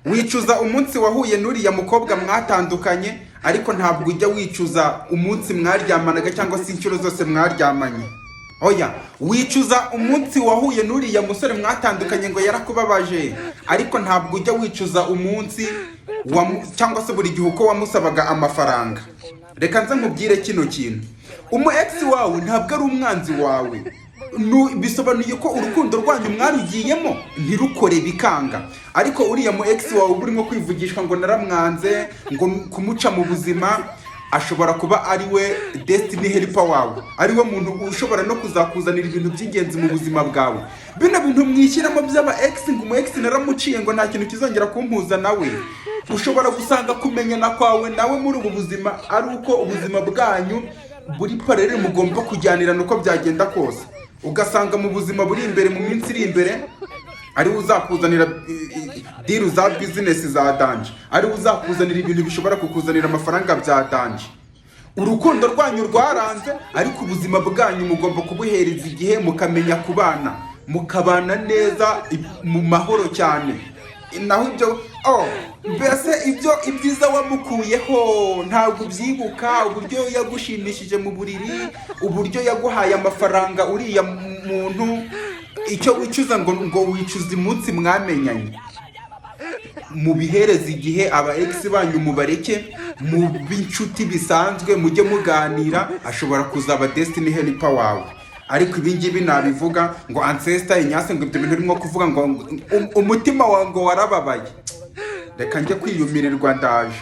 Wicuza umunsi wahuye n'uriya mukobwa mwatandukanye, ariko ntabwo ujya wicuza umunsi mwaryamanaga cyangwa se inshuro zose mwaryamanye. Oya, wicuza umunsi wahuye n'uriya musore mwatandukanye ngo yarakubabaje, ariko ntabwo ujya wicuza umunsi cyangwa se buri gihe uko wamusabaga amafaranga. Reka nze nkubwire kino kintu: umu ex wawe ntabwo ari umwanzi wawe. Bisobanuye ko urukundo rwanyu mwarugiyemo ntirukore, bikanga, ariko uriya mu ex wawe uba urimo kwivugishwa ngo naramwanze, ngo kumuca mu buzima, ashobora kuba ari we destiny helper wawe, ari we muntu ushobora no kuzakuzanira ibintu by'ingenzi mu buzima bwawe. Bino bintu mwishyiramo by'aba ex, ngo umu ex naramuciye, ngo nta kintu kizongera kumpuza nawe, ushobora gusanga kumenyana kwawe nawe muri ubu buzima ari uko ubuzima bwanyu buri parallel, mugomba kujyanirana uko byagenda kose. Ugasanga mu buzima buri imbere, mu minsi iri imbere, ariwe uzakuzanira deal za business za danger, ariwe uzakuzanira ibintu bishobora kukuzanira amafaranga bya danger. Urukundo rwanyu rwaranze, ariko ubuzima bwanyu mugomba kubuhereza igihe, mukamenya kubana, mukabana neza mu mahoro cyane. Naho ibyo, oh, mbese ibyo ibyiza wamukuyeho ntabwo ubyibuka, uburyo yagushimishije mu buriri, uburyo yaguhaye amafaranga uriya muntu. Icyo wicuza ngo wicuza umunsi mwamenyanye. Mubihereza igihe, aba ex banyu mubareke mu b'inshuti bisanzwe, mujye muganira, ashobora kuzaba destiny helper wawe. Ariko ibi ngibi nabivuga ngo ancestor inyase, ngo ibyo bintu urimo kuvuga ngo umutima wawe ngo warababaye. Reka njye kwiyumirirwa, ndaje.